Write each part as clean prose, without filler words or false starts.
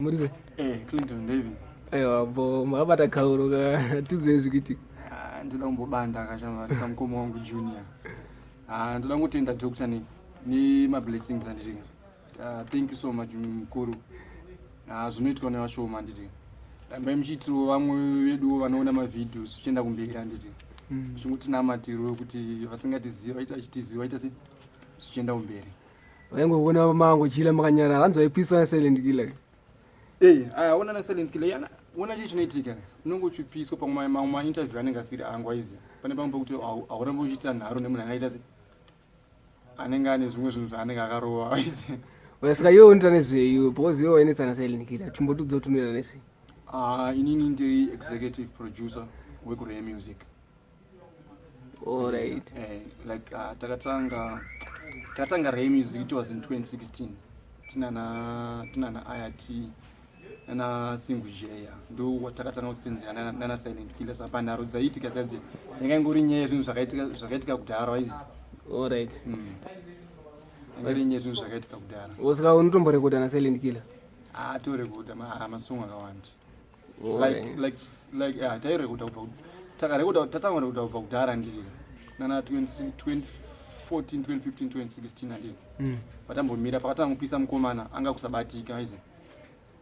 Muri sei? Clinton David. Aiwa, bo makabata kauro ka, tiudzei zvikuitika. Ah, ndoda kumbobanda kashamwarisa mukoma wangu Junior. Ah, ndoda kungotenda doctor nemablessings anditi. Ah, thank you so much, mukuru. Ah, zvinoitwa nevashoma, handiti. Rambai muchiitirawo vamwe veduwo vanoona mavideos zvichienda kumberi, handiti. Zvingotinamatiro kuti vasingatizivi vaita vachitiziva, vaita sei, zvichienda kumberi. Vaingoona mangochila makanyarara, hanzi vaipisa na Silent Killer. Aya ona na Silent Killer yana ona chii chinoitika, unenge uchipiswa pamwe mamwe mainterview anenge asiri angu, aiziva pane pamwe pekuti haurambi uchiita nharo nemunhu angaita se anenge ane zvimwe zvinhu zvaanenge akarova, aiziva. Saka iwe unoita nezvei iwe, because iwe wainetsa na Silent Killer? Chimbotudza kuti unoita nezvei. Ah, inini ndiri executive producer wekuRare Music. Like takatanga Ray Music, it was in 2016, tinana Irt nana Singujeya, ndo takatanga kusenzera nana Silent Killer. Saka panharo dzaiitika dzadzi yanga ingori nyaya yezvinhu zvakaitika kudhara, waizi. Yanga iri nyaya yezvinhu zvakaitika kudhara. Saka unotomborekodha na Silent Killer? Ah, torekodha masong akawanda. Like tairekodha kubva takarekodha, tatanga kurekodha kubva kudhara, handiti, nana 2014, 2015, 2016, handiti. Patambomira pakatanga kupisa mukomana anga kusabatika, aizi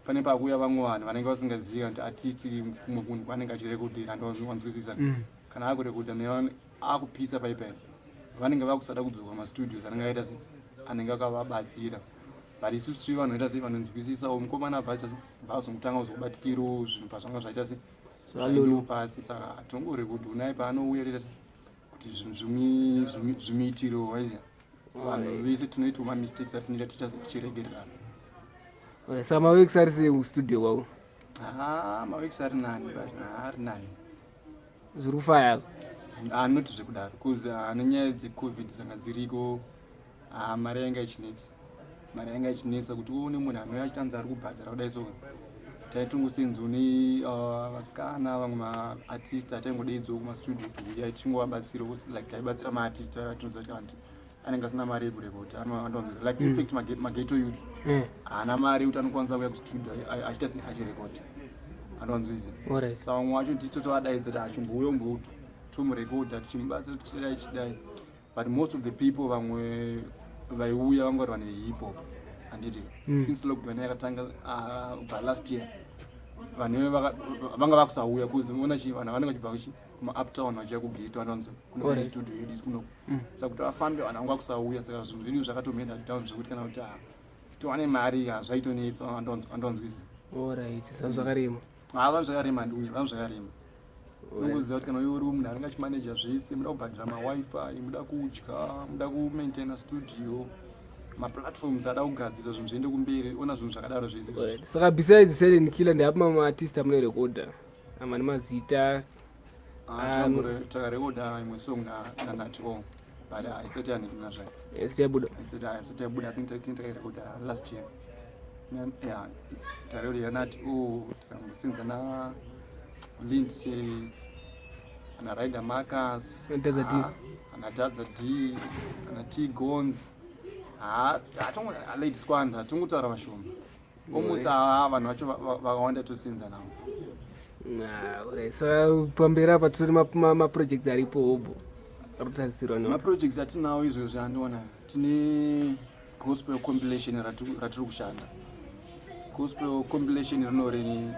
pane pakuuya vamwe vanhu vanenge vasingazivi kuti artist kumwe kunhu kwaanenge achirekodhera, wanzwisisa? Kana akurekodha akupisa paipai, vanenge vakusada kudzoka mastudios anenge akaita se anenge akavabatsira. But isusu tiri vanhu vaita sei, vanonzwisisawo. Mukomana abva aita se vaazongotanga kuzobatikirawo zvinhu pazvanga zvaita se Zvalulu. pasi. Saka tongorekodhi unai paanouya, toita se kuti zvinhu zvimuitirewo, waiziva, vanhu vese tinoitawo mamistakes atinoita, tiita se tichiregererana. Alright, saka maweeks ari sei kustudio kwako? Ah, maweeks ari nani, but ari nani. Zviri kufaya? Ah, not zvekudaro, because nenyaya dzeCovid dzanga dziriko. Ah, mari yanga ichinetsa, mari yanga ichinetsa kuti uone munhu anouya achitanzi ari kubhadhara kudai. So taitongosenzo ne vasikana vamwe maartist ataingodeidzawo kumastudio kuti uyai tichingovabatsira, like taibatsira maartist atinoziva kuti anti anenge asina mari yekurekota, andonzwa, like in fact maghetto youths haana mari yekuti anokwanisa kuuya kustudio achiita se achirekota, andonzwisisa. Saka vamwe vacho tisu totovadaidza kuti achimbouya mbo tomurekodha, tichimubatsira, tichidai tichidai. But most of the people vamwe vaiuya vanga vari vanhu vehip hop, handiti. Since lockdown yakatanga, kubva last year, vanhu vanga vakusauya, kuzi ona chi vanhu vanenge vachibva kuchi kumauptown vachiya kughetto, andonzo kuno kune studio yedu kuno. Saka kuti vafambe, vanhu vanga vakusauya. Saka zvinhu zvedu zvakatomenda down zvekuti kana kuti tiwane mari zvaitonetsa, andonzwisisa. Alright, saka zvakarema. Ha, vanhu zvakarema, handiuye, vanhu zvakarema. Unongoziva kuti kana uye uri munhu anenge achimaneja zvese, muda kubhadhira maWiFi, muda kudya, muda kumaintaina studio, maplatforms ada kugadzirwa, zvinhu zviende kumberi, ona zvinhu zvakadaro zvese. Alright. Saka besides Silent Killer, ndeapi mamwe maartist amunorekodha amane mazita? Ah, takarekodha imwe song naNati O, but haisati yanhikina zvayo. Isati yabuda? Haisati yabuda. I think takairekodha last year. Yeah, tarekodha yaNati O, takambosenza na Lindsay, ana Rider Marcus. Ana Dadza D. Ana Dadza D, ana T Gons, Lady Squanda, tingotaura vashoma. Almost vanhu vacho vakawanda tosenza navo. Alright. Saka pamberi apa titori maprojects aripo hobo ari kutarisirwa no? Maprojects atinawo izvozvi, andiona, tine gospel compilation ratiri kushanda. Gospel compilation rinorini,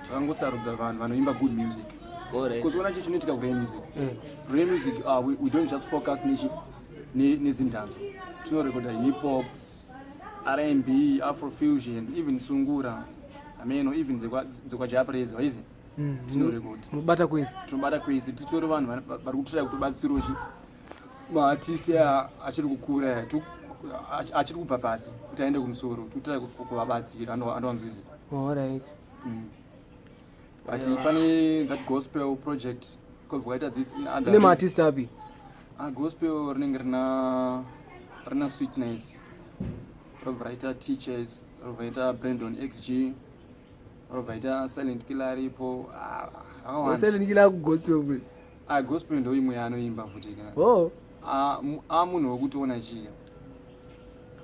takangosarudza vanhu vanoimba good music. Kuzoona chii chinoitika kuRay Music. Ray Music, we don't just focus nechi nezimdanzo, tinorekoda hip hop, R&B, afrofusion, even sungura, ameno, even dzekwaJaprezi, waizi, tinorekoda. Munobata kwese. Tinobata kwese. Titori vanhu vari kutiraya kutobatsirawo chi maartist aya achiri kukura aya, achiri kubva pasi kuti aende kumusoro, tikutiraya kuvabatsira, andowanzwisa. But pane that gospel project kobva kwaita this in other Ine maartist api? Ah, gospel rinenge rina Sweetness, robva raita Teachers, robva raita Brandon XG, robva raita Silent Killer aripo. Ah, akawanda. Silent Killer kugospel kwe? Ah, gospel ndo imwe yaanoimba futi kana. Ah, munhu wekutoona chika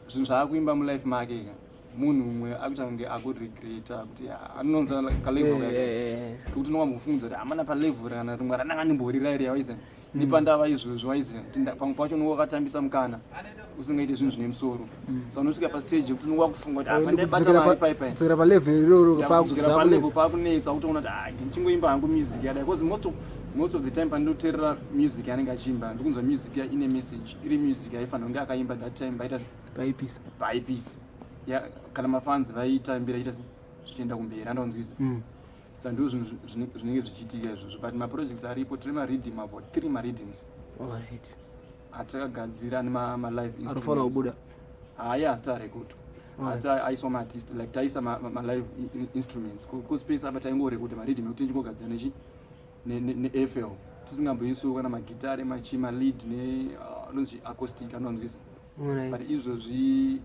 zvinhu zvaakuimba mulife make ka. Munhu umwe akuita kunge akuregreta kuti anonza kalevel Eh, eh, eh. kuti unowambofunza kuti amana palevel kana rimwe randanga ndimborira iri waiziva nepandava izvozvo waiziva kuti pamwe pacho unenge wakatambisa mukana usingaiti zvinhu zvine musoro. Saka unosvika pastage yekuti unenge wakufunga kuti apa ndaibata mari pai pai. Kudzokera palevel iroro. Kudzokera palevel pakunetsa, kutoona kuti ah, ndichingoimba hangu music yadai, because most of the time pandinoteerera music yanenge achiimba, ndikunzwa music ya ine message, iri music yaifanira kunge akaimba that time baita paipisa. Paipisa ya kana mafans vaitambira ita zvichienda kumberi, andaunzwisa. Saka ndo zvinhu zvinenge zvichiitika izvozvo, but maprojects aripo, tine mariddim, about three mariddims atakagadzira nemalive. Anofanira kubuda. Haya, asi tarekodwa, asi aiswa maartist, like taisa malive instruments kuspace apa. Taingorekodha mariddim ekuti tichingogadzira nechi neFL, tisingamboisiwo kana magitare, machi malead ne anonzi acoustic, anonzwisa. But izvozvi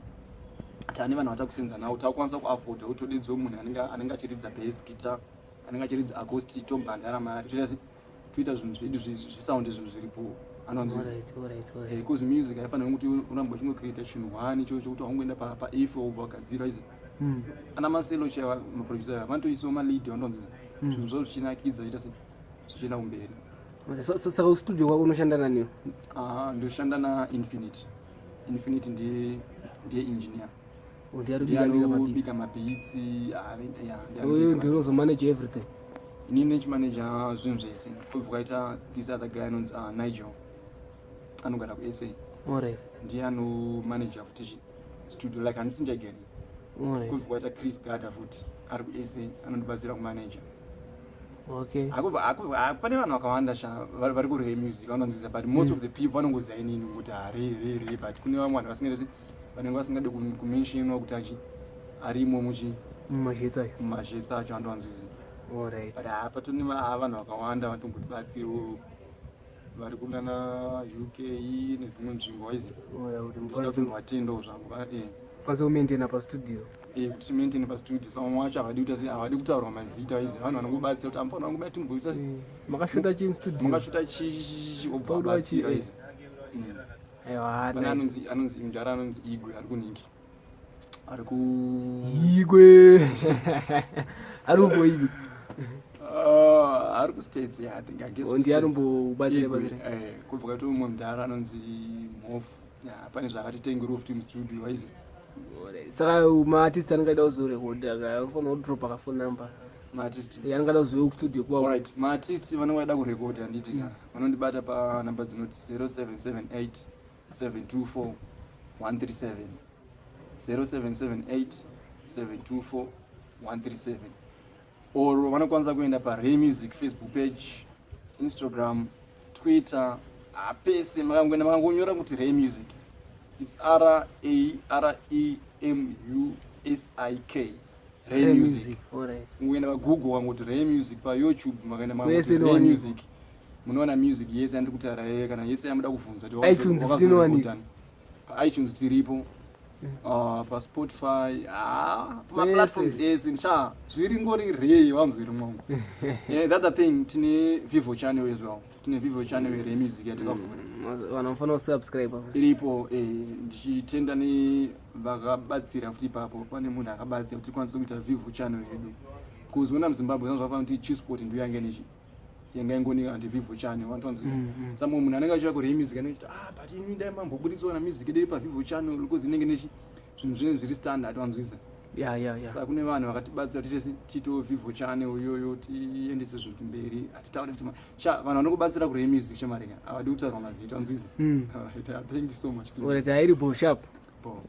tane vanhu vatakusenza navo, takukwanisa kuafforda kuti todedzewo munhu anenge achiridza bass guitar, anenge achiridza acoustic, tobhandara mari, toita se toita zvinhu zvedu zvisaundi, zvinhu zviripo, anonzwisa. Because music haifaniri kuti uramba uchingocreata chinhu one ichocho, kuti waungoenda paif wobva wagadzira izi. Ana Maselo chaiva maproducer vanotoisawo malead, vanonzwisa, zvinhu zvavo zvichinakidza, zviita se zvichienda kumberi. Saka studio kwako unoshanda naniwo? Aha, ndoshanda naInfinity. Infinity ndiye engineer. Ndiye arikubika bika mabeats? Anobika mabeats, yeah, ndiye Uyu anobika. Ndiye unozomanage everything? Inini ndichimanaja zvinhu zvese, kubva kwaita this other guy anonzi Nigel, anogara kuSA. Ndiye anomanaja futi studio, like handisi ndegeni. Kubva kwaita Chris Gada futi ari kuSA, anondibatsira kumanaja. Pane vanhu vakawanda sha vari kuRay Music, vanonzwisa, but most of the people vanongoziva inini kuti hare re re, but kune vamwe vanhu vasingaiti, vanenge vasingadi kumentionwa kuti achi arimo muchi mumashetsi acho. Mumashetsi acho, andovanzwisi. But hapa tone vanhu vakawanda vatombotibatsirawo vari kunana UK nedzimwe nzvimbo, waizi ndinoda kutombovatendawo zvangu Kwanisa kumaintaina pastudio. Kuti timaintain pastudio. Saka vamwe vacho havadi kuita sei, havadi kutaurwa mazita, waizi vanhu vanongobatsira kuti amufana vangoba timboita sei. Makashuta chii mustudio? Mungashuta chii, obva Paudiwa abatsira chii, waizi. Aiwa. Pane Nice. anonzi mudhara anonzi Igwe, ari kuningi, ari ku Igwe ari kumbo Igwe? Ah, ari kuStates, yeah, I think, I guess. Oh, ndiye kuStates. anombobatsira Igwe, batsira. Kubva kwaita umwe mudhara anonzi Mhofu. Yeah, pane zvakatitengerawo futi mustudio, waizi. Alright. Saka maartist anenge aida kuzorekodha anofanira kudropa kafone number. Maartist? Anenge ada kuzouya kustudio kwavo. Alright, maartist vanenge vaida kurekodha, handiti ka, vanondibata panhamba dzinoti 0778 724 137, 0778 724 137, or vanokwanisa kuenda paRay Music Facebook page, Instagram, Twitter, apese makangoenda makangonyora kuti Ray Music, it's R A R E M U S I K, Ray Ray Music. Music. Alright. Kungoenda paGoogle wangoti Ray Music, paYouTube makaenda Kwese makangoti Ray inowanikwa. Music, munowana music yese yandiri kutaura yeye, kana yese yamuda kubvunza kuti iTunes futi inowanikwa. PaITunes tiripo, paSpotify, pamaplatforms ese sha, zviri ngori Ray, vanzwiri mwangu. Yeah, the other thing, tine Vivo channel as well, tine Vivo channel yeRay Music yatakavhura. Vanhu vanofanira kusubscribe. Iripo, ndichitenda nevakabatsira futi ipapo. Pane munhu akabatsira kuti tikwanise kuita Vivo channel yedu, kuziona muZimbabwe zvanhu zvafanira kuti Chisport ndiyo yange nechi yanga ingoni anti Vivo channel, vantonzwisa. Saka mumwe munhu anenge achiuya kuRay Music anenge achiti, "Ah, but imi dai mambobudiswa na music yedu paVivo channel," because inenge nechi zvinhu zvinenge zviri standard, vanzwisa. Saka kune vanhu vakatibatsira tiite tiitewo Vivo channel iyoyo, tiendese zvinhu kumberi. Hatitauri kuti sha vanhu vanokubatsira kuRay Music chamarika havadi kutaurwa mazita, vanzwisa. Alright, thank you so much. Alright, hairipo sharp. Bo.